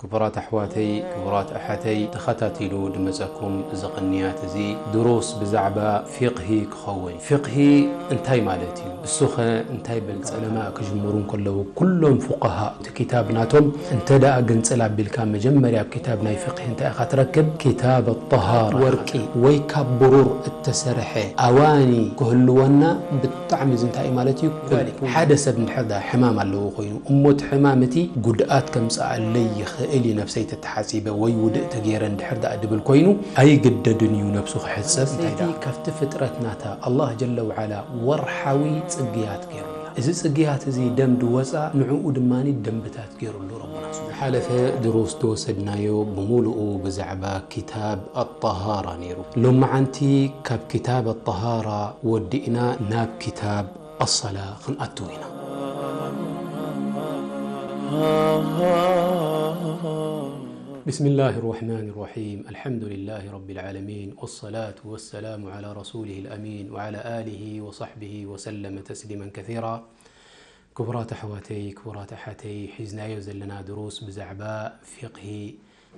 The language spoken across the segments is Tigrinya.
ክቡራት ኣሕዋተይ፣ ክቡራት ኣሓተይ፣ ተኸታቲሉ ድመጸኩም እዚ ቅንያት እዚ ድሩስ ብዛዕባ ፊቕሂ ክኸውን። ፊቕሂ እንታይ ማለት እዩ? እሱኸ እንታይ በል? ጸለማ ክጅምሩ እንከለዉ ኩሎም ፉቃሃ እቲ ኪታብ ናቶም እንተ ደኣ ግንጽል ኣቢልካ መጀመርያ ኣብ ኪታብ ናይ ፊቕሂ እንታይ ኢኻ ትረክብ? ኪታብ ኣጠሃራ። ወርቂ ወይ ካብ ብሩር እተሰርሐ ኣዋኒ ክህልወና ብጣዕሚ እዚ እንታይ እዩ ማለት እዩ? ሓደ ሰብ እንድሕር ደኣ ሕማም ኣለዎ ኮይኑ እሞ እቲ ሕማም እቲ ጉድኣት ከምጽኣለይ ይኽእል እዩ ነብሰይ ተተሓጺበ ወይ ውድእ ተገይረ እንድሕር ደኣ ድብል ኮይኑ ኣይግደድን እዩ ነብሱ ክሕጸብ። እንታይ ደኣ ካብቲ ፍጥረት ናታ ኣላህ ጀለ ወዓላ ወርሓዊ ጽግያት ገይሩላ። እዚ ጽግያት እዚ ደም ድወጻ ንዕኡ ድማ ደንብታት ገይሩሉ ረቡና። ዝሓለፈ ድሩስ ተወሰድናዮ ብምሉኡ ብዛዕባ ኪታብ ኣጠሃራ ነይሩ። ሎመዓንቲ ካብ ኪታብ ኣጠሃራ ወዲእና ናብ ኪታብ ኣሰላ ክንኣትው ኢና። بسم الله الرحمن الرحيم. الحمد لله رب العالمين، والصلاة والسلام على رسوله الأمين وعلى آله وصحبه وسلم تسليما كثيرا. ክቡራት ኣሕዋተይ፣ ክቡራት ኣሓተይ፣ ሒዝናዮ ዘለና ድሩስ ብዛዕባ ፊቕሂ፣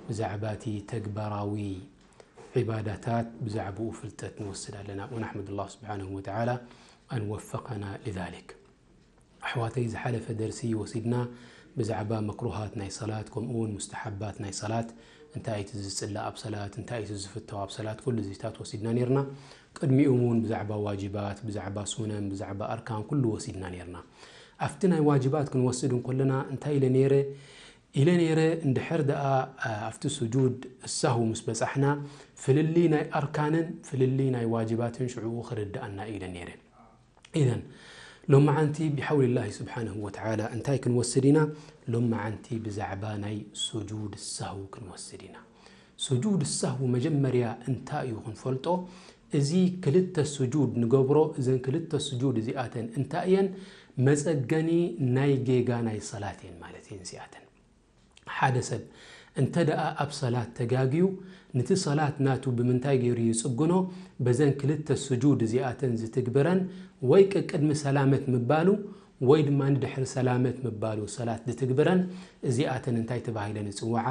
ብዛዕባ እቲ ተግባራዊ ዒባዳታት ብዛዕባኡ ፍልጠት ንወስድ ኣለና። ونحمد الله سبحانه وتعالى أن وفقنا لذلك. ኣሕዋተይ፣ ዝሓለፈ ደርሲ ወሲድና ብዛዕባ መክሩሃት ናይ ሰላት፣ ከምኡ እውን ሙስተሓባት ናይ ሰላት፣ እንታይ እቲ ዝጽላእ ኣብ ሰላት፣ እንታይ እቲ ዝፍተው ኣብ ሰላት፣ ኩሉ እዚታት ወሲድና ነይርና። ቅድሚኡ እውን ብዛዕባ ዋጅባት፣ ብዛዕባ ሱነን፣ ብዛዕባ ኣርካን ኩሉ ወሲድና ነይርና። ኣብቲ ናይ ዋጅባት ክንወስድ እንከለና እንታይ ኢለ ነይረ? ኢለ ነይረ፣ እንድሕር ደኣ፣ ኣ፣ ኣብቲ ስጁድ እሳሁ ምስ በጻሕና፣ ፍልልይ ናይ ኣርካንን ፍልልይ ናይ ዋጅባትን ሽዕኡ ክርድኣና ኢለ ነይረ። ኢዘን፣ ሎመዓንቲ ብሓውሊላሂ ስብሓነሁ ወተዓላ እንታይ ክንወስድ ኢና? ሎመዓንቲ ብዛዕባ ናይ ስጁድ ሳህው ክንወስድ ኢና። ስጁድ ሳህው መጀመርያ እንታይ እዩ ክንፈልጦ፣ እዚ ክልተ ስጁድ ንገብሮ፣ እዘን ክልተ ስጁድ እዚኣተን እንታይ እየን? መጸገኒ ናይ ጌጋ ናይ ሰላት እየን ማለት እየን እዚኣተን። ሓደ ሰብ እንተ ደኣ ኣብ ሰላት ተጋግዩ፣ ንቲ ሰላት ናቱ ብምንታይ ገይሩ ይጽግኖ? በዘን ክልተ ስጁድ እዚኣተን ዝትግብረን፣ ወይ ቅቅድሚ ሰላመት ምባሉ፣ ወይ ድማ ንድሕሪ ሰላመት ምባሉ ሰላት ዝትግብረን፣ እዚኣተን እንታይ ተባሂለን ይጽውዓ?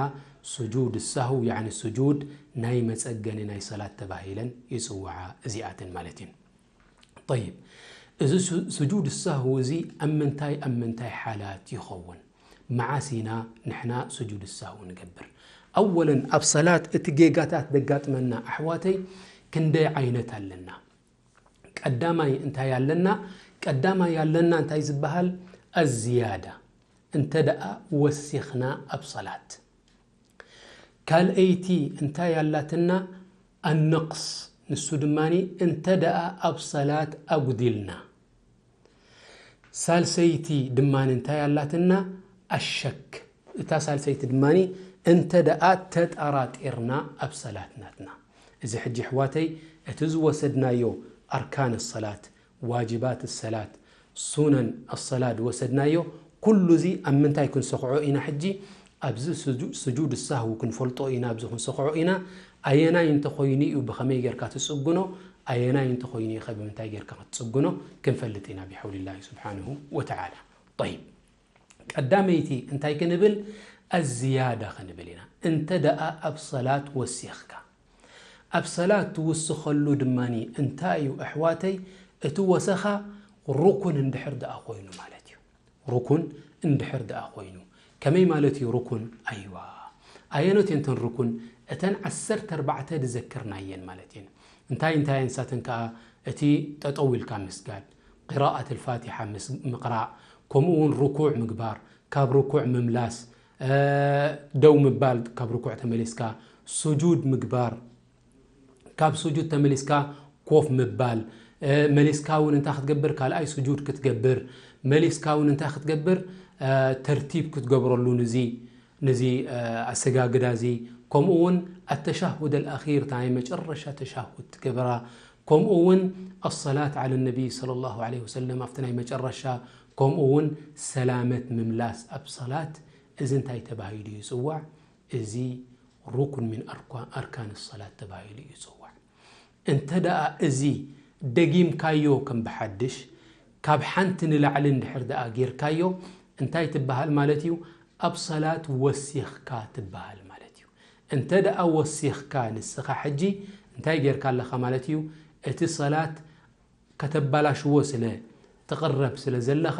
ስጁድ ሳህው፣ ያዕኒ ስጁድ ናይ መጸገኒ ናይ ሰላት ተባሂለን ይጽውዓ እዚኣተን ማለት እየን። ጠይብ፣ እዚ ሱ-፣ ስጁድ ሳህው እዚ ኣብ ምንታይ፣ ኣብ ምንታይ ሓላት ይኸውን? መዓስ ኢና ንሕና ስጁድ ሳህው ንገብር? ኣወለን፣ ኣብ ሰላት እቲ ጌጋታት ደጋጥመና ኣሕዋተይ ክንደይ ዓይነት ኣለና? ቀዳማይ እንታይ ኣለና? ቀዳማይ ኣለና እንታይ ዝበሃል? ኣዝያዳ፣ እንተ ደኣ ወሲኽና ኣብ ሰላት። ካልኣይቲ እንታይ ኣላትና? ኣነቕስ፣ ንሱ ድማኒ እንተ ደኣ ኣብ ሰላት ኣጉዲልና። ሳልሰይቲ ድማኒ እንታይ ኣላትና? ኣሸክ። እታ ሳልሰይቲ ድማኒ እንተ ደኣ ተጠራጢርና ኣብ ሰላት ናትና። እዚ ሕጂ ኣሕዋተይ እቲ ዝወሰድናዮ ኣርካን ሰላት፣ ዋጅባት ሰላት፣ ሱነን ኣሰላ ዝወሰድናዮ፣ ኩሉ እዚ ኣብ ምንታይ ክንሰኽዖ ኢና ሕጂ? ኣብዚ ስጁ-፣ ስጁድ ሳህው ክንፈልጦ ኢና፣ ኣብዚ ክንሰኽዖ ኢና። ኣየናይ እንተኾይኑ እዩ ብኸመይ ጌርካ ትጽግኖ፣ ኣየናይ እንተኾይኑ እዩ ከ ብምንታይ ጌርካ ክትጽግኖ ክንፈልጥ ኢና ብሓውሊላሂ ስብሓንሁ ወተዓላ። ጠይብ፣ ቀዳመይቲ እንታይ ክንብል? ኣዝያዳ ክንብል ኢና። እንተ ደኣ ኣብ ሰላት ወሲኽካ፣ ኣብ ሰላት ትውስኸሉ ድማኒ እንታይ እዩ ኣሕዋተይ? እቲ ወሰኻ ሩኩን እንድሕር ደኣ ኮይኑ ማለት እዩ። ሩኩን እንድሕር ደኣ ኮይኑ። ከመይ ማለት እዩ ሩኩን? ኣይዋ። ኣየኖት እየን እተን ሩኩን? እተን ዓሰርተ ኣርባዕተ ዝዘከርናየን ማለት እየን። እንታይ እንታይ እየን ንሳተን ከኣ? እቲ ጠጠው ኢልካ ምስጋድ፣ ቂራኣት ኣልፋቲሓ ምስ-፣ ምቕራእ፣ ከምኡ እውን ርኩዕ ምግባር፣ ካብ ርኩዕ ምምላስ፣ እ፣ ደው ምባል፣ ካብ ርኩዕ ተመሊስካ ስጁድ ምግባር፣ ካብ ስጁድ ተመሊስካ ኮፍ ምባል፣ እ፣ መሊስካ እውን እንታይ ክትገብር? ካልኣይ ስጁድ ክትገብር፣ መሊስካ እውን እንታይ ክትገብር? እ፣ ተርቲብ ክትገብረሉ ንዚ፣ ንዚ፣ እ፣ ኣሰጋግዳ እዚ፣ ከምኡ እውን ኣተሻሁድ ኣልኣኺር፣ እታ ናይ መጨረሻ ተሻሁድ ትገብራ፣ ከምኡ እውን ኣሰላት ዓለ ነቢይ ሰለላሁ ዐለይሂ ወሰለም፣ ኣብቲ ናይ መጨረሻ፣ ከምኡ እውን ሰላመት ምምላስ ኣብ ሰላት፣ እዚ እንታይ ተባሂሉ ይጽዋዕ? እዚ ሩኩን ሚን ኣርኳ-፣ ኣርካን ሰላት ተባሂሉ ይጽዋዕ። እንተ ደኣ እዚ ደጊምካዮ ከም ብሓድሽ፣ ካብ ሓንቲ ንላዕሊ እንድሕር ደኣ ጌርካዮ፣ እንታይ ትበሃል ማለት እዩ? ኣብ ሰላት ወሲኽካ ትበሃል ማለት እዩ። እንተ ደኣ ወሲኽካ ንስኻ ሕጂ እንታይ ጌርካ ኣለኻ ማለት እዩ? እቲ ሰላት ከተባላሽዎ ስለ ትቕረብ ስለ ዘለኻ፣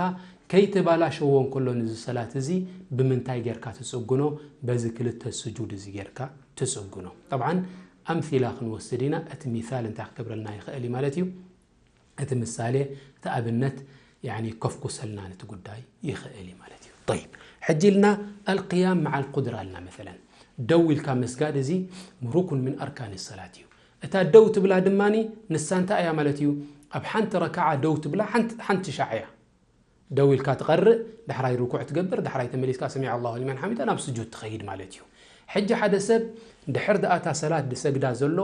ከይተባላሸዎ እንከሎ ንዚ ሰላት እዚ ብምንታይ ጌርካ ትጽግኖ? በዚ ክልተ ስጁድ እዚ ጌርካ ትጽግኖ። ጠብዓን ኣምሲላ ክንወስድ ኢና። እቲ ሚሳል እንታይ ክገብረልና ይኽእል እዩ ማለት እዩ? እቲ ምሳሌ፣ እቲ ኣብነት፣ ያኒ ከፍኩሰልና ነቲ ጉዳይ ይኽእል እዩ ማለት እዩ። ጠይብ፣ ሕጂ ኢልና ኣልቅያም መዓል ቁድራ ኣልና። መሰለን ደው ኢልካ ምስጋድ፣ እዚ ሩኩን ምን ኣርካን ሰላት እዩ። እታ ደው ትብላ ድማ ንሳ እንታይ እያ ማለት እዩ? ኣብ ሓንቲ ረክዓ ደው ትብላ ሓንቲ፣ ሓንቲ ሻዕ እያ። ደው ኢልካ ትቐርእ፣ ዳሕራይ ርኩዕ ትገብር፣ ዳሕራይ ተመሊስካ ሰሚዐ ኣላሁ ሊመን ሓሚዳ ናብ ስጁድ ትኸይድ ማለት እዩ። ሕጂ ሓደ ሰብ ድሕር ደኣ እታ ሰላት ድሰግዳ ዘሎ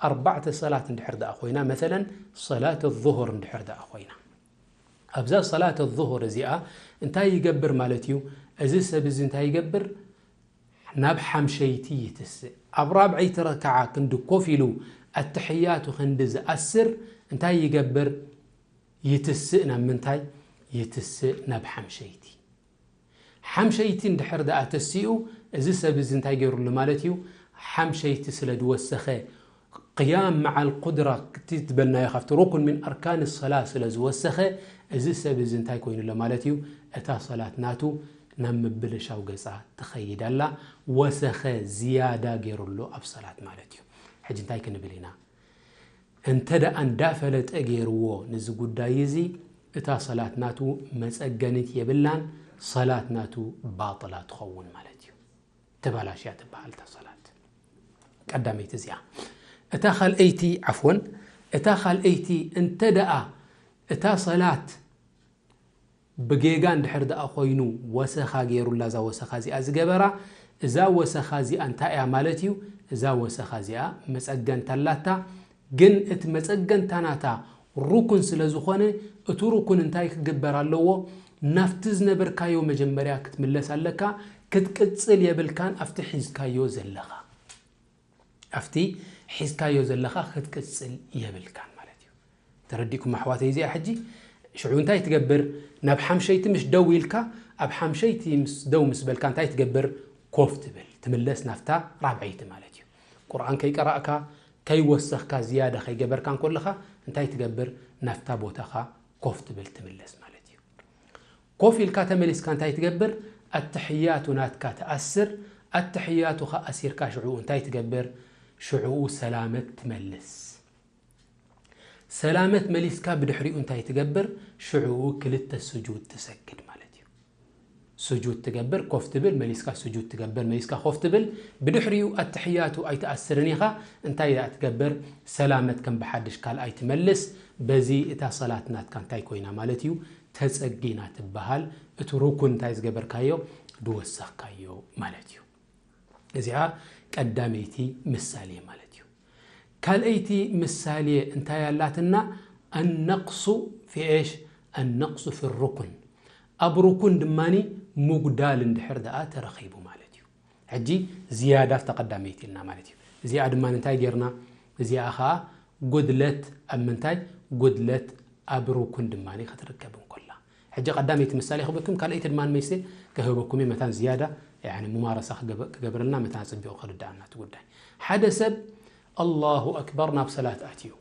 ኣርባዕተ ሰላት እንድሕር ደኣ ኮይና፣ መሰለን ሰላት ዙሁር እንድሕር ደኣ ኮይና፣ ኣብዛ ሰላት ዙሁር እዚኣ እንታይ ይገብር ማለት እዩ? እዚ ሰብ እዚ እንታይ ይገብር? ናብ ሓምሸይቲ ይትስእ። ኣብ ራብዐይቲ ረክዓ ክንዲ ኮፍ ኢሉ ኣትሕያቱ ክንዲ ዝኣስር እንታይ ይገብር? ይትስእ። ናብ ምንታይ ይትስእ? ናብ ሓምሸይቲ። ሓምሸይቲ እንድሕር ደኣ ተሲኡ፣ እዚ ሰብ እዚ እንታይ ገይሩሉ ማለት እዩ? ሓምሸይቲ ስለ ዝወሰኸ፣ ቅያም መዓል ቁድራ ክትበልናዮ ካብቲ ሩኩን ምን ኣርካን ሰላ ስለ ዝወሰኸ፣ እዚ ሰብ እዚ እንታይ ኮይኑሎ ማለት እዩ? እታ ሰላት ናቱ ናብ ምብልሻው ገጻ ትኸይድ ኣላ። ወሰኸ፣ ዝያዳ ገይሩሎ ኣብ ሰላት ማለት እዩ። ሕጂ እንታይ ክንብል ኢና? እንተ ደኣ እንዳፈለጠ ገይርዎ ነዚ ጉዳይ እዚ፣ እታ ሰላት ናቱ መጸገኒት የብላን፣ ሰላት ናቱ ባጥላ ትኸውን ማለት እዩ። ተባላሽያ ትበሃል እታ ሰላት። ቀዳመይቲ እዚኣ። እታ ካልኣይቲ፣ ዓፍወን፣ እታ ካልኣይቲ እንተ ደኣ እታ ሰላት ብጌጋ እንድሕር ደኣ ኮይኑ ወሰኻ ገይሩላ፣ እዛ ወሰኻ እዚኣ ዝገበራ፣ እዛ ወሰኻ እዚኣ እንታይ እያ ማለት እዩ? እዛ ወሰኻ እዚኣ መጸገንታ ኣላታ። ግን እቲ መጸገንታ ናታ ሩኩን ስለ ዝኾነ፣ እቲ ሩኩን እንታይ ክግበር ኣለዎ? ናብቲ ዝነበርካዮ መጀመርያ ክትምለስ ኣለካ። ክትቅጽል የብልካን ኣብቲ ሒዝካዮ ዘለኻ። ኣብቲ ሒዝካዮ ዘለኻ ክትቅጽል የብልካን ማለት እዩ። ተረዲእኩም ኣሕዋተይ? እዚኣ ሕጂ ሽዑ እንታይ ትገብር? ናብ ሓምሸይቲ ምሽ ደው ኢልካ፣ ኣብ ሓምሸይቲ ምስ ደው ምስ በልካ እንታይ ትገብር? ኮፍ ትብል፣ ትምለስ ናብታ ራብዐይቲ ማለት እዩ። ቁርኣን ከይቀራእካ፣ ከይወሰኽካ፣ ዝያዳ ከይገበርካ እንከለኻ እንታይ ትገብር? ናብታ ቦታኻ ኮፍ ትብል፣ ትምለስ ማለት እዩ። ኮፍ ኢልካ ተመሊስካ እንታይ ትገብር? ኣትሕያቱ ናትካ ትኣስር። ኣትሕያቱኻ ኣሲርካ ሽዕኡ እንታይ ትገብር? ሽዕኡ ሰላመት ትመልስ። ሰላመት መሊስካ ብድሕሪኡ እንታይ ትገብር? ሽዕኡ ክልተ ስጁድ ትሰግድ ማለት እዩ። ስጁድ ትገብር፣ ኮፍ ትብል፣ መሊስካ ስጁድ ትገብር፣ መሊስካ ኮፍ ትብል። ብድሕሪኡ ኣትሕያቱ ኣይትኣስርን ኢኻ። እንታይ ደኣ ትገብር? ሰላመት ከም ብሓድሽ ካልኣይ ትመልስ። በዚ እታ ሰላት ናትካ እንታይ ኮይና ማለት እዩ? ተጸጊና ትበሃል። እቲ ሩኩን እንታይ ዝገበርካዮ? ድወሰኽካዮ ማለት እዩ። እዚኣ ቀዳመይቲ ምሳሌ ማለት እዩ። ካልኣይቲ ምሳሌ እንታይ ኣላትና? ኣነቅሱ ፊ ኤሽ፣ ኣነቅሱ ፊ ሩኩን፣ ኣብ ሩኩን ድማኒ ምጉዳል እንድሕር ደኣ ተረኺቡ ማለት እዩ። ሕጂ ዝያዳ ኣብታ ቀዳመይቲ ኢልና ማለት እዩ። እዚኣ ድማ እንታይ ጌርና? እዚኣ ኸኣ ጉድለት ኣብ ምንታይ? ጉድለት ኣብ ሩኩን ድማ ክትርከብ እንኮላ። ሕጂ ቀዳመይቲ ምሳሌ ክህበኩም፣ ካልኣይቲ ድማ መይሰ ክህበኩም እየ፣ መታን ዝያዳ፣ ያኒ፣ ሙማረሳ ክገበ-፣ ክገብረልና፣ መታን ኣጸቢቑ ክርድኣና እቲ ጉዳይ። ሓደ ሰብ ኣላሁ ኣክበር ናብ ሰላት ኣትዩ።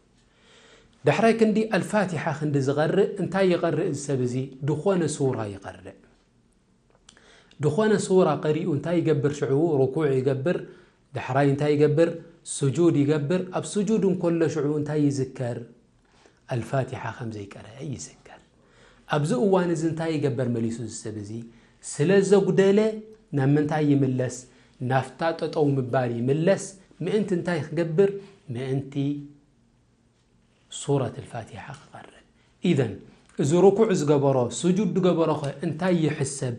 ዳሕራይ ክንዲ ኣልፋቲሓ ክንዲ ዝቐርእ፣ እንታይ ይቐርእ እዚ ሰብ እዚ? ድኾነ ሱራ ይቐርእ። ድኾነ ሱራ ቀሪኡ እንታይ ይገብር ሽዑ? ርኩዕ ይገብር። ዳሕራይ እንታይ ይገብር? ስጁድ ይገብር። ኣብ ስጁድ እንከሎ ሽዑ እንታይ ይዝከር? ኣልፋቲሓ ከም ዘይቀረአ ይዝከር። ኣብዚ እዋን እዚ እንታይ ይገበር መሊሱ እዚ ሰብ እዚ? ስለ ዘጉደለ ናብ ምንታይ ይምለስ? ናፍታ ጠጠው ምባል ይምለስ። ምእንቲ እንታይ ክገብር? ምእንቲ ሱረት ኣልፋቲሓ ክቐርእ። ኢዘን፣ እዚ ርኩዕ ዝገበሮ፣ ስጁድ ዝገበሮ ኸ እንታይ ይሕሰብ?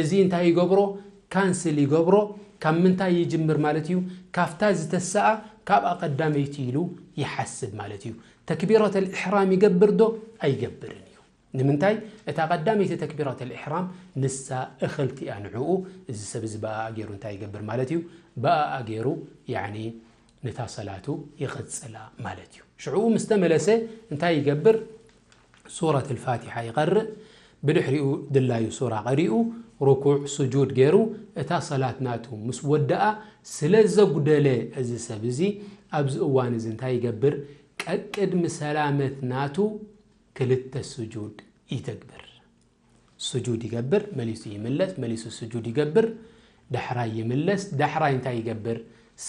እዚ እንታይ ይገብሮ? ካንስል ይገብሮ። ካብ ምንታይ ይጅምር ማለት እዩ? ካብታ ዝተሰኣ፣ ካብኣ ቀዳመይቲ ኢሉ ይሓስብ ማለት እዩ። ተክቢረተል ኢሕራም ይገብር ዶ? ኣይገብርን እዩ። ንምንታይ? እታ ቀዳመይቲ ተክቢረተል ኢሕራም ንሳ እኽልቲ እያ ንዕኡ። እዚ ሰብ እዚ ብኣኣ ገይሩ እንታይ ይገብር ማለት እዩ? ብኣኣ ገይሩ፣ ያዕኒ፣ ነታ ሰላቱ ይቕጽላ ማለት እዩ። ሽዕኡ ምስ ተመለሰ እንታይ ይገብር? ሱረት ኣልፋቲሓ ይቐርእ። ብድሕሪኡ ድላዩ ሱራ ቀሪኡ፣ ርኩዕ ስጁድ ገይሩ እታ ሰላት ናቱ ምስ ወደኣ ስለ ዘጉደለ፣ እዚ ሰብ እዚ ኣብዚ እዋን እዚ እንታይ ይገብር? ቀቅድሚ ሰላመት ናቱ ክልተ ስጁድ ይተግብር። ስጁድ ይገብር፣ መሊሱ ይምለስ፣ መሊሱ ስጁድ ይገብር፣ ዳሕራይ ይምለስ፣ ዳሕራይ እንታይ ይገብር?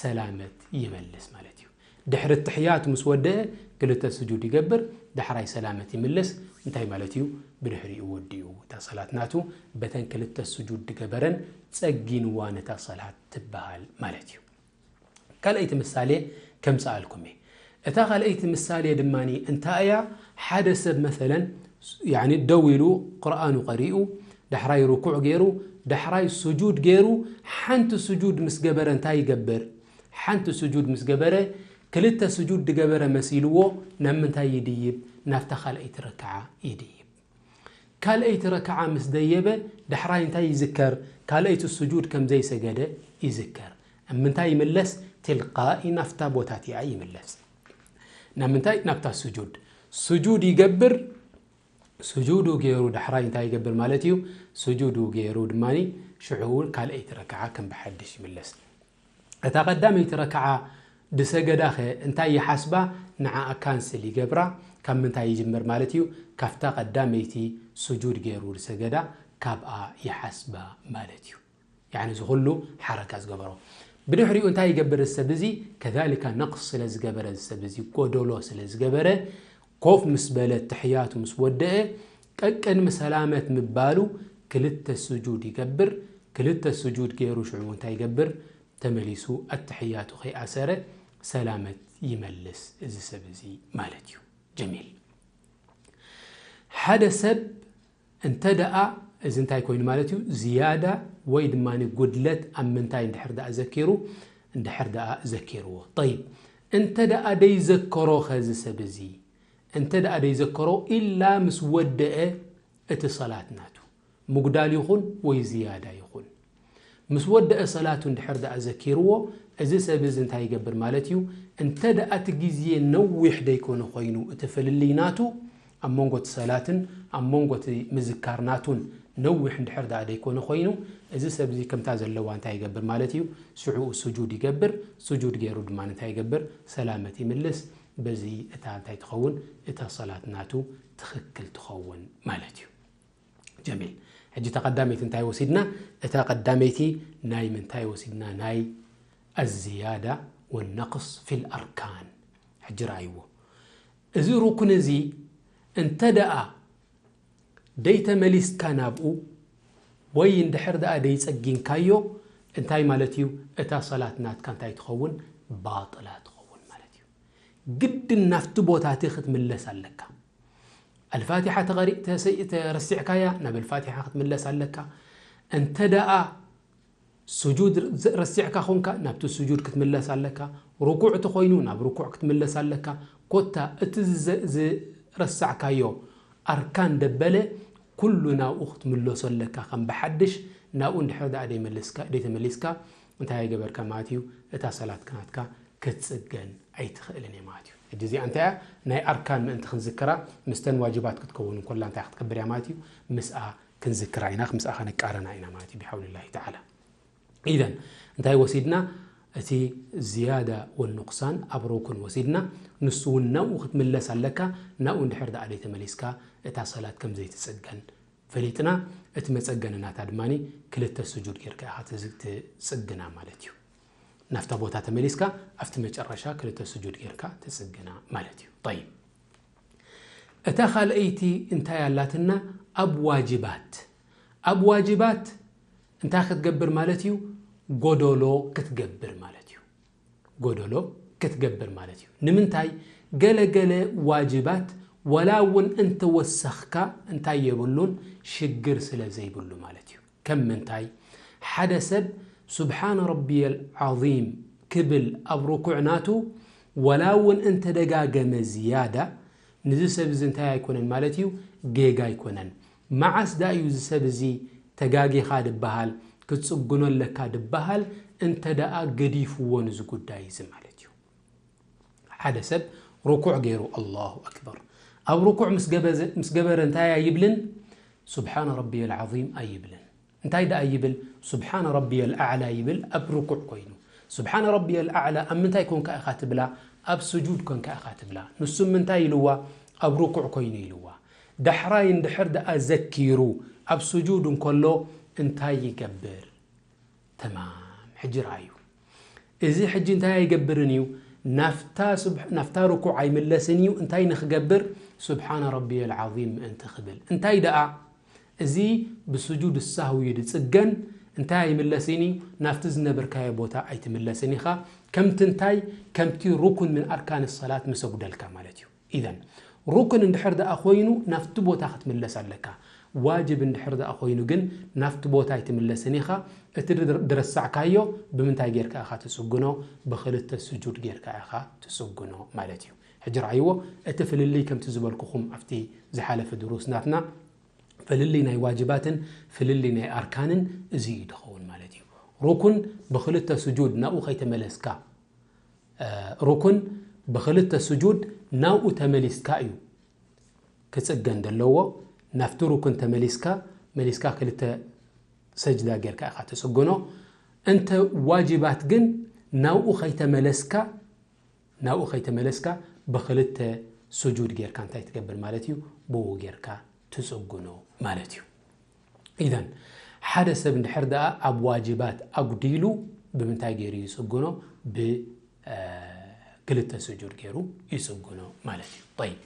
ሰላመት ይመልስ ማለት እዩ። ድሕሪ ትሕያቱ ምስ ወደአ ክልተ ስጁድ ይገብር፣ ዳሕራይ ሰላመት ይምልስ። እንታይ ማለት እዩ? ብድሕሪኡ ወዲኡ እታ ሰላት ናቱ በተን ክልተ ስጁድ ድገበረን ጸጊንዋ ነታ ሰላት ትበሃል ማለት እዩ። ካልኣይቲ ምሳሌ ከምጽኣልኩም እየ። እታ ካልኣይቲ ምሳሌ ድማ እንታይ እያ? ሓደ ሰብ መሰለን ያኒ ደው ኢሉ ቁርኣኑ ቀሪኡ፣ ዳሕራይ ርኩዕ ገይሩ፣ ዳሕራይ ስጁድ ገይሩ፣ ሓንቲ ስጁድ ምስ ገበረ እንታይ ይገብር? ሓንቲ ስጁድ ምስ ገበረ፣ ክልተ ስጁድ ድገበረ መሲልዎ ናብ ምንታይ ይድይብ? ናብታ ካልኣይቲ ረክዓ ይድይብ። ካልኣይቲ ረክዓ ምስ ደየበ፣ ዳሕራይ እንታይ ይዝከር? ካልኣይቲ ስጁድ ከም ዘይሰገደ ይዝከር። ኣብ ምንታይ ይምለስ? ትልቃኢ ናብታ ቦታ እቲኣ ይምለስ። ናብ ምንታይ? ናብታ ስጁድ። ስጁድ ይገብር። ስጁዱ ገይሩ ዳሕራይ እንታይ ይገብር ማለት እዩ? ስጁዱ ገይሩ ድማ ሽዑ ካልኣይቲ ረክዓ ከም ብሓድሽ ይምለስ። እታ ቀዳመይቲ ረክዓ ድሰገዳኸ እንታይ ይሓስባ? ንዓኣ ካንስል ይገብራ። ካብ ምንታይ ይጅምር ማለት እዩ? ካብታ ቀዳመይቲ ስጁድ ገይሩ ድሰገዳ ካብኣ ይሓስባ ማለት እዩ። ያኒ እዚ ኩሉ ሓረካ ዝገበሮ። ብድሕሪኡ እንታይ ይገብር እዚ ሰብ እዚ? ከዛሊካ ነቕስ ስለ ዝገበረ፣ እዚ ሰብ እዚ ጎደሎ ስለ ዝገበረ፣ ኮፍ ምስ በለ፣ ትሕያቱ ምስ ወደአ፣ ቀቅድሚ ሰላመት ምባሉ ክልተ ስጁድ ይገብር። ክልተ ስጁድ ገይሩ ሽዑ እንታይ ይገብር? ተመሊሱ ኣትሕያቱ ከይኣሰረ ሰላመት ይመልስ እዚ ሰብ እዚ ማለት እዩ። ጀሚል። ሓደ ሰብ እንተ ደኣ፣ እዚ እንታይ ኮይኑ ማለት እዩ? ዝያዳ ወይ ድማ ጉድለት ኣብ ምንታይ እንድሕር ደኣ ዘኪሩ፣ እንድሕር ደኣ ዘኪርዎ። ጠይብ፣ እንተ ደኣ ደይዘከሮ ኸ እዚ ሰብ እዚ? እንተ ደኣ ደይዘከሮ ኢላ ምስ ወደአ እቲ ሰላት ናቱ፣ ምጉዳል ይኹን ወይ ዝያዳ ይኹን፣ ምስ ወደአ ሰላቱ እንድሕር ደኣ ዘኪርዎ፣ እዚ ሰብ እዚ እንታይ ይገብር ማለት እዩ? እንተ ደኣ እቲ ግዜ ነዊሕ ደይኮነ ኮይኑ፣ እቲ ፍልልይ ናቱ ኣብ መንጎ እቲ ሰላትን ኣብ መንጎ እቲ ምዝካር ናቱን ነዊሕ እንድሕር ደኣ ደይኮነ ኮይኑ፣ እዚ ሰብ እዚ ከምታ ዘለዋ እንታይ ይገብር ማለት እዩ? ሽዑ ስጁድ ይገብር። ስጁድ ገይሩ ድማ እንታይ ይገብር? ሰላመት ይምልስ። በዚ እታ እንታይ ትኸውን? እታ ሰላት ናቱ ትኽክል ትኸውን ማለት እዩ። ጀሚል። ሕጂ እታ ቀዳመይቲ እንታይ ወሲድና? እታ ቀዳመይቲ ናይ ምንታይ ወሲድና? ናይ ኣዝያዳ ወነቕስ ፊል ኣርካን። ሕጂ ረኣይዎ። እዚ ሩክን እዚ እንተ ደኣ ደይተመሊስካ ናብኡ፣ ወይ እንድሕር ደኣ ደይጸጊንካዮ፣ እንታይ ማለት እዩ? እታ ሰላት ናትካ እንታይ ትኸውን? ባጥላ ትኸውን ማለት እዩ። ግድን ናብቲ ቦታ እቲ ክትምለስ ኣለካ። ኣልፋቲሓ ተቐሪ-፣ ተሰ-፣ ተረሲዕካያ፣ ናብ ኣልፋቲሓ ክትምለስ ኣለካ። እንተ ደኣ ስጁድ ር-፣ ዘ-፣ ረሲዕካ ኾንካ፣ ናብቲ ስጁድ ክትምለስ ኣለካ። ርኩዕ ተኾይኑ፣ ናብ ርኩዕ ክትምለስ ኣለካ። ኮታ እቲ ዝዘ-፣ ዝረሳዕካዮ ኣርካን ደበለ፣ ኩሉ ናብኡ ክትምለሶ ኣለካ። ከም ብሓድሽ ናብኡ እንድሕር ደኣ ደይመለስካ-፣ ደይተመሊስካ፣ እንታይ ኣይገበርካ ማለት እዩ? እታ ሰላትካ ናትካ ክትጽገን ኣይትኽእልን እየ ማለት እዩ። ሕጂ እዚኣ እንታይ እያ? ናይ ኣርካን ምእንቲ ክንዝክራ፣ ምስተን ዋጅባት ክትከውን እንኮላ እንታይ ክትገብር እያ ማለት እዩ? ምስኣ ክንዝክራ ኢና፣ ምስኣ ከነቃረና ኢና ማለት እዩ፣ ብሓውልላሂ ተዓላ። ኢዘን፣ እንታይ ወሲድና? እቲ ዝያዳ ወንቁሳን ኣብ ሩኩን ወሲድና፣ ንሱ እውን ናብኡ ክትምለስ ኣለካ። ናብኡ እንድሕር ደኣ ደይተመሊስካ፣ እታ ሰላት ከም ዘይትጽገን ፈሊጥና፣ እቲ መጸገኒ ናታ ድማ ክልተ ስጁድ ጌርካ ኢኻ ትዝ-፣ ትጽግና ማለት እዩ። ናብታ ቦታ ተመሊስካ ኣብቲ መጨረሻ ክልተ ስጁድ ጌርካ ትጽግና ማለት እዩ። ጠይብ። እታ ካልኣይቲ እንታይ ኣላትና? ኣብ ዋጅባት። ኣብ ዋጅባት እንታይ ክትገብር ማለት እዩ? ጎደሎ ክትገብር ማለት እዩ። ጎደሎ ክትገብር ማለት እዩ። ንምንታይ? ገለ ገለ ዋጅባት ወላ እውን እንተወሰኽካ እንታይ የብሉን፣ ሽግር ስለ ዘይብሉ ማለት እዩ። ከም ምንታይ? ሓደ ሰብ ሱብሓነ ረቢየል ዓዚም ክብል ኣብ ርኩዕ ናቱ ወላ እውን እንተደጋገመ ዝያዳ፣ ንዚ ሰብ እዚ እንታይ ኣይኮነን ማለት እዩ? ጌጋ ኣይኮነን። መዓስ ደኣ እዩ እዚ ሰብ እዚ ተጋጊኻ ድበሃል፣ ክትጽግኖ ኣለካ ድበሃል፣ እንተ ደኣ ገዲፍዎ ንዚ ጉዳይ እዚ ማለት እዩ። ሓደ ሰብ ርኩዕ ገይሩ፣ ኣላሁ ኣክበር፣ ኣብ ርኩዕ ምስ ገበዘ-፣ ምስ ገበረ እንታይ ኣይብልን? ሱብሓነ ረቢየል ዓዚም ኣይብልን። እንታይ ደኣ ይብል? ስብሓነ ረቢየል ኣዕላ ይብል ኣብ ርኩዕ ኮይኑ። ስብሓነ ረቢየል ኣዕላ ኣብ ምንታይ ኮንካ ኢኻ ትብላ? ኣብ ስጁድ ኮንካ ኢኻ ትብላ። ንሱ ምንታይ ኢልዋ? ኣብ ርኩዕ ኮይኑ ኢልዋ። ዳሕራይ እንድሕር ደኣ ዘኪሩ ኣብ ስጁድ እንከሎ እንታይ ይገብር? ተማም። ሕጂ ረኣዩ። እዚ ሕጂ እንታይ ኣይገብርን እዩ? ናፍታ ስብ-፣ ናፍታ ርኩዕ ኣይምለስን እዩ። እንታይ ንኽገብር? ስብሓነ ረቢየል ዓዚም ምእንቲ ክብል። እንታይ ደኣ? እዚ ብስጁድ ሳህዊ እዩ ዝጽገን። እንታይ ኣይምለስን እዩ? ናፍቲ ዝነበርካዮ ቦታ ኣይትምለስን ኢኻ። ከምቲ እንታይ? ከምቲ ሩኩን ምን ኣርካን ሰላት ምስ ኣጉደልካ ማለት እዩ። ኢዘን ሩክን እንድሕር ደኣ ኮይኑ ናፍቲ ቦታ ክትምለስ ኣለካ። ዋጅብ እንድሕር ደኣ ኮይኑ ግን ናፍቲ ቦታ ኣይትምለስን ኢኻ። እቲ ድር-፣ ድረሳዕካዮ ብምንታይ ጌርካ ኢኻ ትጽግኖ? ብኽልተ ስጁድ ጌርካ ኢኻ ትጽግኖ ማለት እዩ። ሕጂ ረኣይዎ፣ እቲ ፍልልይ ከምቲ ዝበልኩኹም ኣብቲ ዝሓለፈ ድሩስ ናትና ፍልልይ ናይ ዋጅባትን ፍልልይ ናይ ኣርካንን እዚ እዩ ዝኸውን ማለት እዩ። ሩኩን ብኽልተ ስጁድ ናብኡ ከይተመለስካ፣ እ፣ ሩኩን ብኽልተ ስጁድ ናብኡ ተመሊስካ እዩ ክጽገን ዘለዎ። ናብቲ ሩኩን ተመሊስካ፣ መሊስካ ክልተ ሰጅዳ ጌርካ ኢኻ ትጽግኖ። እንተ ዋጅባት ግን ናብኡ ከይተመለስካ፣ ናብኡ ከይተመለስካ ብኽልተ ስጁድ ጌርካ እንታይ ትገብር ማለት እዩ? ብኡ ጌርካ ትጽግኖ ማለት እዩ። ኢዘን ሓደ ሰብ እንድሕር ደኣ ኣብ ዋጅባት ኣጉዲሉ ብምንታይ ገይሩ ይጽግኖ? ብ፣ እ፣ ክልተ ስጁድ ገይሩ ይጽግኖ ማለት እዩ። ጠይብ፣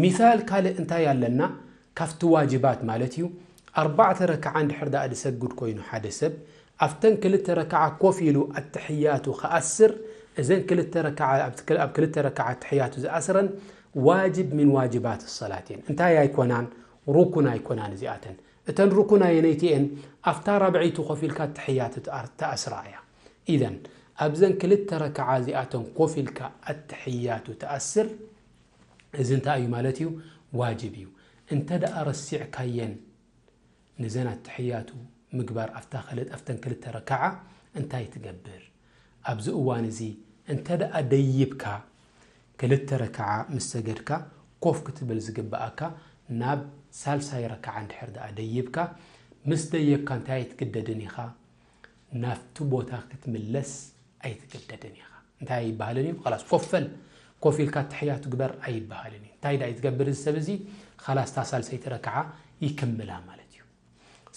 ሚሳል ካልእ እንታይ ኣለና? ካብቲ ዋጅባት ማለት እዩ፣ ኣርባዕተ ረክዓ እንድሕር ደኣ ዝሰግድ ኮይኑ ሓደ ሰብ ኣብተን ክልተ ረክዓ ኮፍ ኢሉ ኣተሕያቱ ክኣስር፣ እዘን ክልተ ረክዓ፣ ኣብ ክል-፣ ኣብ ክልተ ረክዓ ኣተሕያቱ ዝኣስረን ዋጅብ ሚን ዋጅባት ሰላት እየን። እንታይ ኣይኮናን? ሩኩን ኣይኮናን እዚኣተን። እተን ሩኩን ኣየነይቲ እየን? ኣብታ ራብዐይቲ ኮፍ ኢልካ ኣተሕያቱ ትኣ-፣ ትኣስራ እያ። ኢዘን ኣብዘን ክልተ ረክዓ እዚኣተን ኮፍ ኢልካ ኣተሕያቱ ትኣስር፣ እዚ እንታይ እዩ ማለት እዩ? ዋጅብ እዩ። እንተ ደኣ ረሲዕካየን ንዘን ኣተሕያቱ ምግባር ኣብታ ክል-፣ ኣብተን ክልተ ረክዓ እንታይ ትገብር? ኣብዚ እዋን እዚ እንተ ደኣ ደይብካ፣ ክልተ ረክዓ ምስ ሰገድካ ኮፍ ክትብል ዝግብኣካ፣ ናብ ሳልሳይ ረክዓ እንድሕር ደኣ ደይብካ፣ ምስ ደየብካ እንታይ ኣይትግደድን ኢኻ? ናብቲ ቦታ ክትምለስ ኣይትግደድን ኢኻ። እንታይ ኣይበሃልን እዩ? ኸላስ ኮፍ በል፣ ኮፍ ኢልካ ኣተሕያቱ ግበር ኣይበሃልን እዩ። እንታይ ደኣ እዩ ዝገብር እዚ ሰብ እዚ? ኸላስ እታ ሳልሰይቲ ረክዓ ይክምላ ማለት እዩ።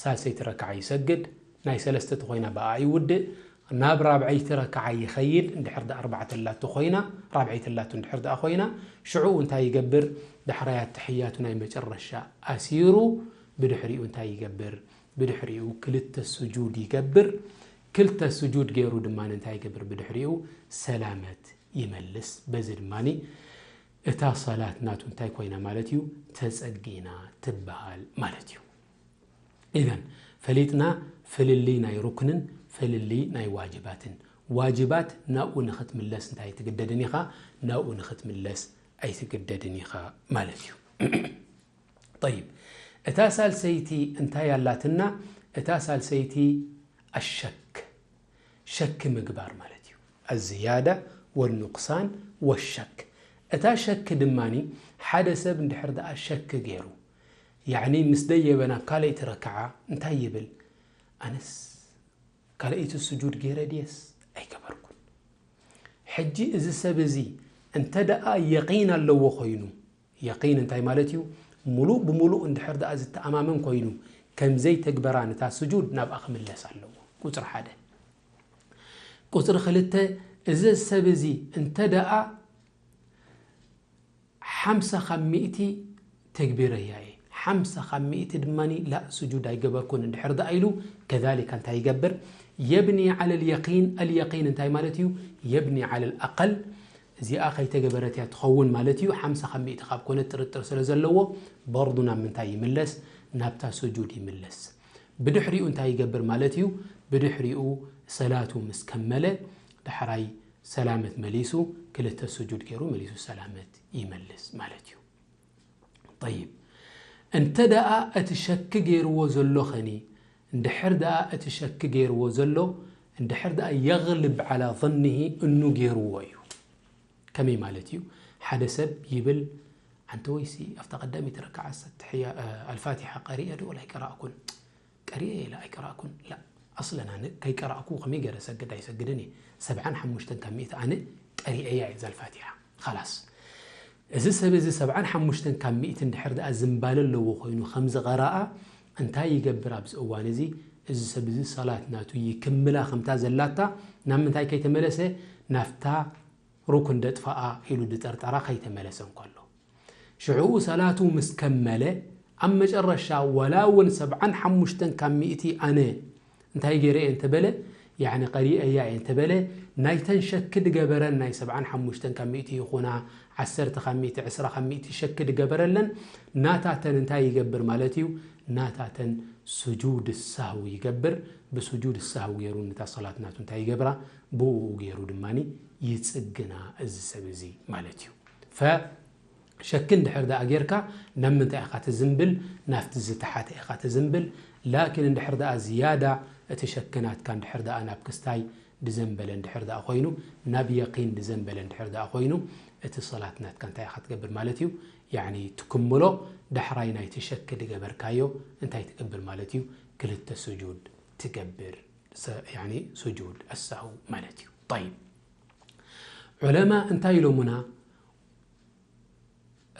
ሳልሰይቲ ረክዓ ይሰግድ፣ ናይ ሰለስተ ተኾይና ብኣ ይውድእ፣ ናብ ራብዐይቲ ረክዓ ይኸይድ፣ እንድሕር ደኣ ኣርባዕተ ኣላቶ ኮይና፣ ራብዐይቲ ኣላቶ እንድሕር ደኣ ኮይና፣ ሽዑ እንታይ ይገብር? ዳሕራይ ኣተሕያቱ ናይ መጨረሻ ኣሲሩ፣ ብድሕሪኡ እንታይ ይገብር? ብድሕሪኡ ክልተ ስጁድ ይገብር። ክልተ ስጁድ ገይሩ ድማ እንታይ ይገብር? ብድሕሪኡ ሰላመት ይመልስ። በዚ ድማ እታ ሰላት ናቱ እንታይ ኮይና ማለት እዩ? ተጸጊና ትበሃል ማለት እዩ። ኢዘን ፈሊጥና ፍልልይ ናይ ሩክንን ፍልልይ ናይ ዋጅባትን። ዋጅባት ናብኡ ንኽትምለስ እንታይ ኣይትግደድን ኢኻ? ናብኡ ንኽትምለስ ኣይትግደድን ኢኻ ማለት እዩ። ጠይብ፣ እታ ሳልሰይቲ እንታይ ኣላትና? እታ ሳልሰይቲ ኣሸክ፣ ሸክ ምግባር ማለት እዩ። ኣዝያዳ ወኑቅሳን ወሸክ። እታ ሸክ ድማኒ ሓደ ሰብ እንድሕር ደኣ ሸክ ገይሩ፣ ያዕኒ ምስ ደየበ ናብ ካልኣይቲ ረክዓ እንታይ ይብል? ኣነስ ካልኣይቲ ስጁድ ገይረ ድየስ ኣይገበርኩን? ሕጂ እዚ ሰብ እዚ እንተ ደኣ የቒን ኣለዎ ኮይኑ፣ የቒን እንታይ ማለት እዩ? ሙሉእ ብሙሉእ እንድሕር ደኣ ዝተኣማመን ኮይኑ፣ ከም ዘይተግበራ ነታ ስጁድ ናብኣ ክምለስ ኣለዎ። ቁጽሪ ሓደ። ቁጽሪ ክልተ፣ እዚ ሰብ እዚ እንተ ደኣ ሓምሳ ካብ ሚእቲ ተግቢረያ እየ፣ ሓምሳ ካብ ሚእቲ ድማ ላእ ስጁድ ኣይገበርኩን እንድሕር ደኣ ኢሉ፣ ከዛሊካ እንታይ ይገብር? የብኒ ዓለል የቂን። ኣልየቂን እንታይ ማለት እዩ? የብኒ ዓለል ኣቀል። እዚኣ ከይተገበረት እያ ትኸውን ማለት እዩ። ሓምሳ ካብ ሚእቲ ካብ ኮነ ጥርጥር ስለ ዘለዎ፣ በርዱ ናብ ምንታይ ይምለስ? ናብታ ስጁድ ይምለስ። ብድሕሪኡ እንታይ ይገብር ማለት እዩ? ብድሕሪኡ ሰላቱ ምስ ከመለ፣ ዳሕራይ ሰላመት መሊሱ፣ ክልተ ስጁድ ገይሩ መሊሱ ሰላመት ይመልስ ማለት እዩ። ጠይብ፣ እንተ ደኣ እቲ ሸኪ ገይርዎ ዘሎ ኸኒ፣ እንድሕር ደኣ እቲ ሸኪ ገይርዎ ዘሎ፣ እንድሕር ደኣ የግልብ ዓላ ظንሂ እኑ ገይርዎ እዩ። ከመይ ማለት እዩ? ሓደ ሰብ ይብል፣ ኣንተ ወይሲ ኣብታ ቀዳመይቲ ረክዓ ኣልፋቲሓ ቀሪአ ዶ ወላ ኣይቀራእኩን? ቀሪኤ ኢለ ኣይቀራእኩን። ላ ኣስለን ኣነ ከይቀራእኩ ከመይ ገይረ ሰግድ ኣይሰግድን እየ። ሰብዓን ሓሙሽተን ካብ ሚእቲ ኣነ ቀሪኤያ እየ እዛ ኣልፋቲሓ። ኻላስ እዚ ሰብ እዚ ሰብዓን ሓሙሽተን ካብ ሚእቲ እንድሕር ደኣ ዝምባለ ኣለዎ ኮይኑ ከም ዝቐረኣ እንታይ ይገብር ኣብዚ እዋን እዚ? እዚ ሰብ እዚ ሰላት ናቱ ይክምላ ከምታ ዘላታ ናብ ምንታይ ከይተመለሰ? ናፍታ ሩኩን ደጥፋኣ ኢሉ ድጠርጠራ ከይተመለሰ እንከሎ ሽዑኡ ሰላቱ ምስ ከመለ ኣብ መጨረሻ ወላ እውን ሰብዓን ሓሙሽተን ካብ ሚእቲ ኣነ እንታይ ገይረ እየ እንተበለ ያዕኒ ቀሪአያ እየ እንተበለ ናይተን ሸኪ ድገበረን ናይ ሰብዓን ሓሙሽተን ካብ ሚእቲ ይኹና ዓሰርተ ካብ ሚእቲ ዕስራ ካብ ሚእቲ ሸኪ ድገበረለን ናታተን እንታይ ይገብር ማለት እዩ ናታተን ስጁድ ሳህው ይገብር ብስጁድ ሳህው ገይሩ ነታ ሰላት ናቱ እንታይ ይገብራ ብኡ ገይሩ ድማ ይጽግና እዚ ሰብ እዚ ማለት እዩ ፈ ሸኪ እንድሕር ደኣ ጌርካ ናብ ምንታይ ኢኻ ትዝንብል ናብቲ ዝተሓተ ኢኻ ትዝንብል ላኪን እንድሕር ደኣ ዝያዳ እቲ ሸኪ ናትካ እንድሕር ደኣ ናብ ክስታይ ድዘንበለ እንድሕር ደኣ ኮይኑ ናብ የቂን ድዘንበለ እንድሕር ደኣ ኮይኑ እቲ ሰላት ናትካ እንታይ ኢኻ ትገብር ማለት እዩ ያኒ ትክምሎ ዳሕራይ ናይቲ ሸኪ ድገበርካዮ እንታይ ትገብር ማለት እዩ ክልተ ስጁድ ትገብር ስጁድ ኣሳሁ ማለት እዩ طيب ዑለማ እንታይ ኢሎሙና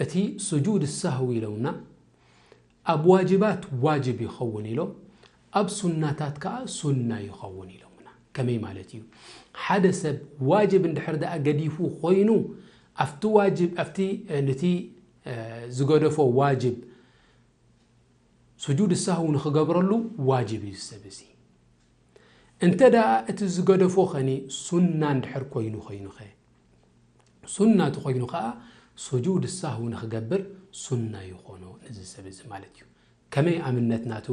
እቲ ስጁድ ሳህው ኢለውና ኣብ ዋጅባት ዋጅብ ይኸውን ኢሎም ኣብ ሱናታት ከዓ ሱና ይኸውን ኢሎምና ከመይ ማለት እዩ ሓደ ሰብ ዋጅብ እንድሕር ደኣ ገዲፉ ኮይኑ ኣብቲ ዋጅብ ኣብቲ ነቲ ዝገደፎ ዋጅብ ስጁድ ሳህው ንኽገብረሉ ዋጅብ እዩ ሰብ እዚ እንተ ደኣ እቲ ዝገደፎ ኸኒ ሱና እንድሕር ኮይኑ ኮይኑኸ ሱና ተኾይኑ ኸዓ ስጁድ ሳህው ንኽገብር ሱና ይኾኖ ነዚ ሰብ እዚ ማለት እዩ ከመይ ኣብነት ናቱ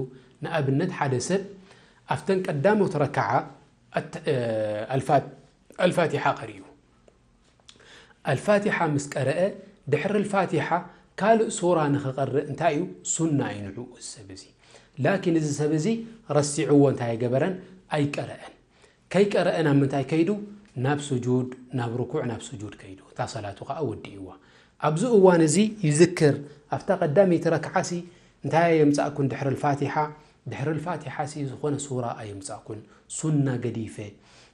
ንኣብነት ሓደ ሰብ ኣብተን ቀዳሞት ረክዓ ኣልፋቲሓ ቀሪኡ ኣልፋቲሓ ምስ ቀረአ ድሕሪ ኣልፋቲሓ ካልእ ሱራ ንኽቐርእ እንታይ እዩ ሱና እዩ ንዕኡ እዚ ሰብ እዚ ላኪን እዚ ሰብ እዚ ረሲዕዎ እንታይ ኣይገበረን ኣይቀረአን ከይቀረአ ናብ ምንታይ ከይዱ ናብ ስጁድ ናብ ርኩዕ ናብ ስጁድ ከይዱ እታ ሰላቱ ከዓ ወዲእዋ ኣብዚ እዋን እዚ ይዝክር ኣብታ ቀዳመይቲ ረክዓሲ እንታይ የምፃእኩን ድሕሪ ልፋቲሓ ድሕሪ ልፋቲሓሲ ዝኾነ ሱራ ኣየምፃእኩን ሱና ገዲፈ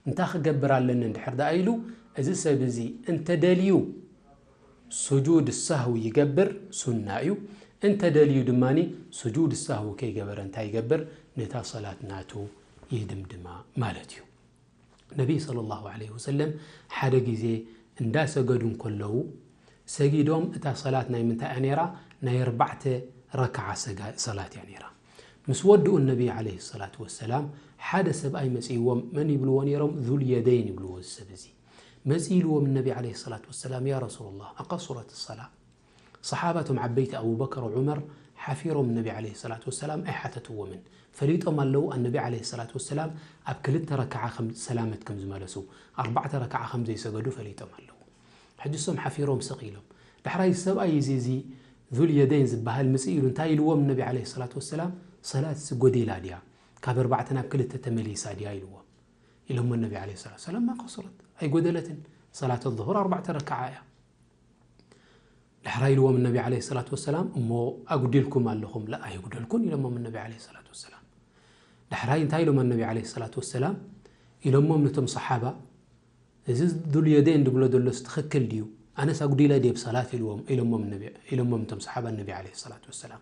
እንታይ ክገብር ኣለኒ እንድሕር ደኣ ኢሉ እዚ ሰብ እዚ እንተደልዩ ስጁድ ሳህው ይገብር ሱና እዩ እንተደልዩ ድማ ስጁድ ሳህው ከይገበረ እንታይ ይገብር ነታ ሰላት ናቱ ይድምድማ ማለት እዩ ነቢይ صلى الله عليه وسلم ሓደ ግዜ እንዳሰገዱ እንከለዉ ሰጊዶም እታ ሰላት ናይ ምንታይ እያ ነይራ ናይ ኣርባዕተ ረክዓ ሰላት እያ ነይራ ምስ ወድኡ ነቢይ عليه الصلاة والسلام ሓደ ሰብኣይ መፅእዎም መን ይብልዎ ነይሮም ذو اليدين ይብልዎ እዚ ሰብ እዚ መፂ ኢልዎም ነቢ عليه الصلاة والسلام يا رسول الله أقصرت الصلاة صحابة ቶም ዓበይቲ أبو بكر وعمر ሓፊሮም ነቢ عليه الصلاة والسلام ኣይሓተትዎምን ፈሊጦም ኣለዉ ኣነቢ عليه الصلاة والسلام ኣብ ክልተ ረክዓ ከም ሰላመት ከም ዝመለሱ ኣርባዕተ ረክዓ ከም ዘይሰገዱ ፈሊጦም ኣለዉ ሕጂ እሶም ሓፊሮም ስቕ ኢሎም ዳሕራይ ሰብኣይ እዚ እዚ ذو اليدين ዝበሃል ምጽእ ኢሉ እንታይ ኢልዎም ነቢ عليه الصلاة والسلام ሰላት ጎዲላ ድያ ካብ ኣርባዕተ ናብ ክልተ ተመሊሳ ድያ ኢልዎም ኢሎሞ ነቢ عليه الصلاة والسلام ما قصرت ኣይጎደለትን ሰላት الظهر ኣርባዕተ ረክዓ እያ ዳሕራይ ኢልዎም ነቢ عليه الصلاة والسلام እሞ ኣጉዲልኩም ኣለኹም لا ኣይጉደልኩን ኢሎሞም ነቢ عليه الصلاة والسلام ዳሕራይ እንታይ ኢሎም ነቢ عليه الصلاة والسلام ኢሎሞም ነቶም صحابة እዚ ذو اليدين ድብሎ ዘሎስ ትኽክል ድዩ ኣነስ ኣጉዲለ ድየ ብሰላት ኢልዎም ኢሎሞም ነቢ ኢሎሞም ነቶም صحابة ነቢ عليه الصلاة والسلام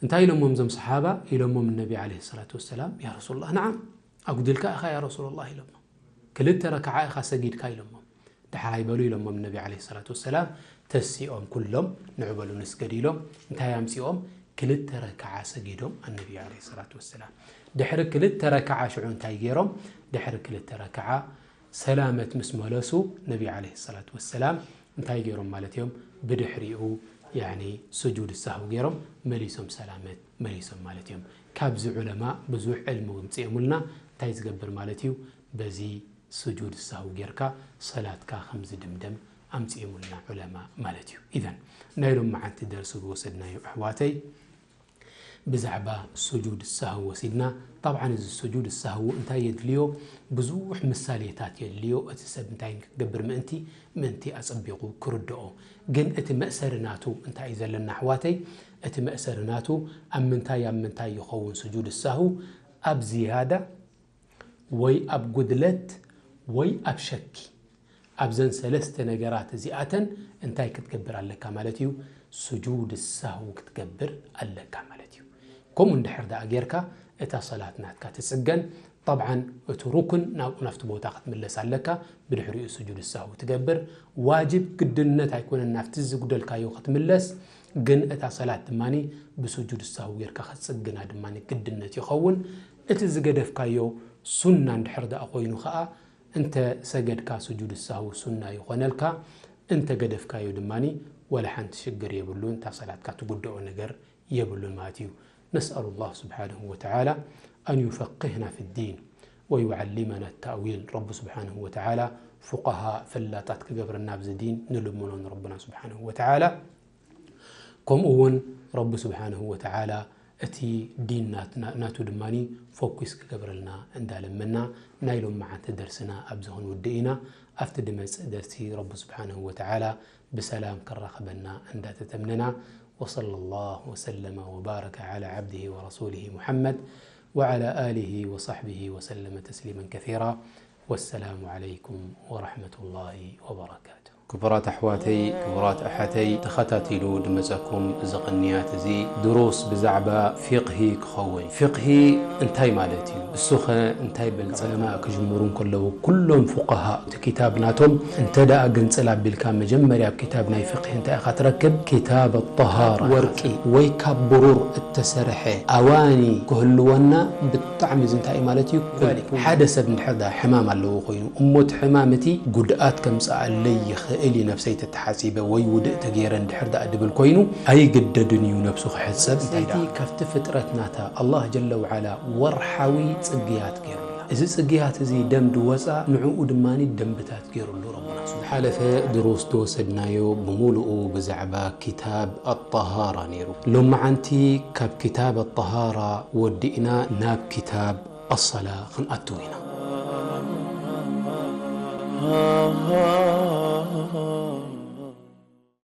እንታይ ኢሎሞም እዞም صحابة ኢሎሞም ነቢ عليه الصلاة والسلام يا رسول الله نعم ኣጉዲልካ ኢኻ يا رسول الله ኢሎሞም ክልተ ረክዓ ኢኻ ሰጊድካ ኢሎሞም ዳሕራይ በሉ ኢሎሞም ነቢ عليه الصلاة والسلام ተሲኦም ኩሎም ንዑ በሉ ንስገድ ኢሎም እንታይ ኣምጺኦም ክልተ ረክዓ ሰጊዶም ኣነቢ عليه الصلاة والسلام ድሕሪ ክልተ ረክዓ ሽዑ እንታይ ገይሮም ድሕሪ ክልተ ረክዓ ሰላመት ምስ መለሱ ነቢ عليه الصلاة والسلام እንታይ ገይሮም ማለት እዮም ብድሕሪኡ ያኒ ስጁድ ሳህው ገይሮም መሊሶም ሰላመት መሊሶም ማለት እዮም ካብዚ ዑለማ ብዙሕ ዕልሚ ኣምፅኦምልና እንታይ ዝገብር ማለት እዩ በዚ ስጁድ ሳህው ጌርካ ሰላትካ ከም ዝድምደም ኣምፅኦምልና ዑለማ ማለት እዩ ኢዘን ናይ ሎም መዓንቲ ደርሲ ዝወሰድናዮ ኣሕዋተይ ብዛዕባ ስጁድ ሳህው ወሲድና طبعا እዚ ስጁድ ሳህው እንታይ የድልዮ ብዙሕ ምሳሌታት የድልዮ እቲ ሰብ እንታይ ክገብር ምእንቲ ምእንቲ ኣፀቢቑ ክርድኦ ግን እቲ መእሰሪ ናቱ እንታይ እዩ ዘለና ኣሕዋተይ እቲ መእሰሪ ናቱ ኣብ ምንታይ ኣብ ምንታይ ይኸውን ስጁድ ሳሁ? ኣብ ዝያዳ ወይ ኣብ ጉድለት ወይ ኣብ ሸኪ። ኣብዘን ሰለስተ ነገራት እዚኣተን እንታይ ክትገብር ኣለካ ማለት እዩ? ስጁድ ሳሁ ክትገብር ኣለካ ማለት እዩ። ከምኡ እንድሕር ደኣ ጌርካ እታ ሰላት ናትካ ትጽገን። ጠብዓን እቲ ሩክን ናብኡ ናብቲ ቦታ ክትምለስ ኣለካ። ብድሕሪኡ ስጁድ ሳሁ ትገብር። ዋጅብ ግድነት ኣይኮነን ናብቲ ዝጉደልካዮ ክትምለስ፣ ግን እታ ሰላት ድማ ብስጁድ ሳሁ ጌርካ ክትጽግና ድማ ግድነት ይኸውን። እቲ ዝገደፍካዮ ሱና እንድሕር ደኣ ኮይኑ ኸኣ እንተ ሰገድካ ስጁድ ሳሁ ሱና ይኾነልካ፣ እንተ ገደፍካዮ ድማ ወላ ሓንቲ ሽግር የብሉን፣ እታ ሰላትካ ትጉድኦ ነገር የብሉን ማለት እዩ። نسأل الله سبحانه وتعالى أن يفقهنا في الدين ويعلمنا التأويل. ረቢ ስብሓንሁ ወተዓላ ፉቃሃ ፈላጣት ክገብረና ኣብዚ ዲን ንልምኖ ንረብና ስብሓንሁ ወተዓላ። ከምኡ እውን ረቢ ስብሓንሁ ወተዓላ እቲ ዲን ናትና- ናቱ ድማ ፎኩስ ክገብረልና እንዳለመና ናይ ሎም መዓልቲ ደርስና ኣብዚ ክንውድእ ኢና። ኣብቲ ድመፅእ ደርሲ ረቢ ስብሓንሁ ወተዓላ ብሰላም ከራኸበና እንዳተተምነና። وصلى الله وسلم وبارك على عبده ورسوله محمد وعلى آله وصحبه وسلم تسليما كثيرا. والسلام عليكم ورحمة الله وبركاته. ክቡራት ኣሕዋተይ፣ ክቡራት ኣሓተይ፣ ተኸታቲሉ ድመጸኩም እዚ ቅንያት እዚ ድሩስ ብዛዕባ ፊቕሂ ክኸውን። ፊቕሂ እንታይ ማለት እዩ? እሱኸ እንታይ በል? ዑለማ ክጅምሩ እንከለዉ ኩሎም ፉቃሃ እቲ ኪታብ ናቶም እንተ ደኣ ግንጽል ኣቢልካ መጀመርያ ኣብ ኪታብ ናይ ፊቕሂ እንታይ ኢኻ ትረክብ? ኪታብ ኣጠሃራ። ወርቂ ወይ ካብ ብሩር እተሰርሐ ኣዋኒ ክህልወና ብጣዕሚ እዚ እንታይ እዩ ማለት እዩ? ሓደ ሰብ እንድሕር ደኣ ሕማም ኣለዎ ኮይኑ እሞ እቲ ሕማም እቲ ጉድኣት ከምጽኣለይ ይኽእል እዩ ነብሰይ ተተሓጺበ ወይ ውድእ ተገይረ እንድሕር ደኣ ድብል ኮይኑ ኣይግደድን እዩ ነብሱ ክሕጸብ። እንታይ ደኣ ካብቲ ፍጥረት ናታ ኣላህ ጀለ ወዓላ ወርሓዊ ጽግያት ገይሩላ። እዚ ጽግያት እዚ ደም ድወጻ ንዕኡ ድማ ደንብታት ገይሩሉ ረቡና። ዝሓለፈ ድሩስ ዝወሰድናዮ ብምሉኡ ብዛዕባ ኪታብ ኣጠሃራ ነይሩ። ሎመዓንቲ ካብ ኪታብ ኣጠሃራ ወዲእና ናብ ኪታብ ኣሰላ ክንኣትው ኢና።